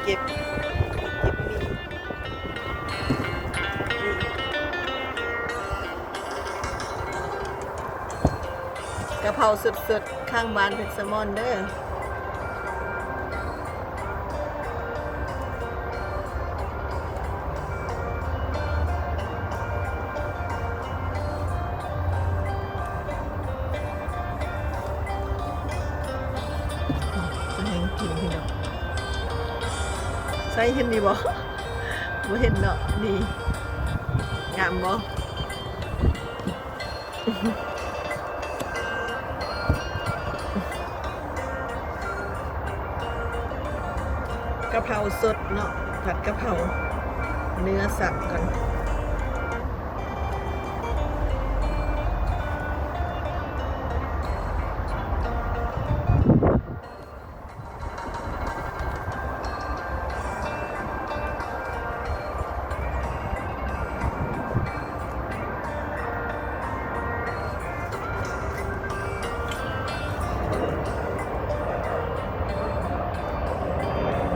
ເກັບ ເກັບໝີ່ ກະເພົາສົດໆ ຂ້າງບ້ານເພັດສະໝອນເດີ. ແຮງກິນພີ່ນ້ອງ. ໃສ່ເຫັນນີ້ບໍ່? ບໍ່ເຫັນເນາະ. ນີ້ ງາມບໍ່? ກະເພົາສົດເນາະ ຜັດກະເພົາ ເນື້ອສັບກ່ອນ.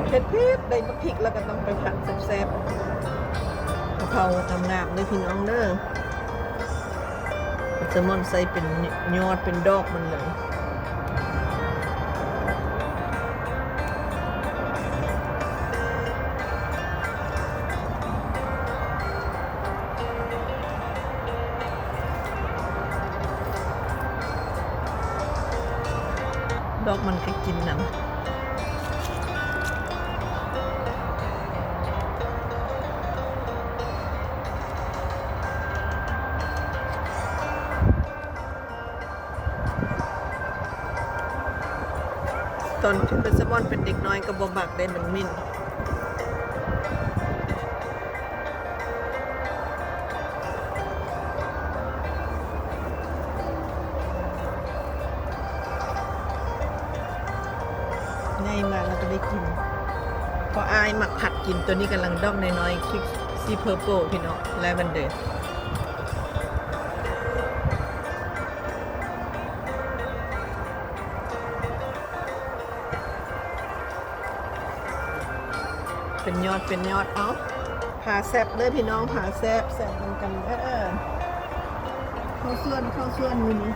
ເຜັດໆ ໄດ້ໝາກພິກແລ້ວກໍຕ້ອງໄປຜັດແຊບໆ ກະເພົາງາມໆ ເດີພີ່ນ້ອງເດີ. ແຊລມອນໃສ່ເປັນຍອດເປັນດອກມັນເລີຍ. ດອກມັນກໍກິນນຳ. ຕອນເພັດສະໝອນເປັນເດັກນ້ອຍກໍບໍ່ມັກເດ້ ມັນໝິ່ນ. ໃຫຍ່ມາແລ້ວກໍໄດ້ກິນ ເພາະອ້າຍມັກຜັດກິນ. ໂຕນີ້ກຳລັງດອກນ້ອຍໆ ຄິກຊີເພີເປິ້ນ ພີ່ນ້ອງ ລາເວັນເດີ. ເປັນຍອດ ເປັນຍອດ. ເອົາ ພາແຊບເດີພີ່ນ້ອງ ພາແຊບ ແຊບນຳກັນເດີ. ເຂົ້າສວນ ເຂົ້າສວນມື້ນີ້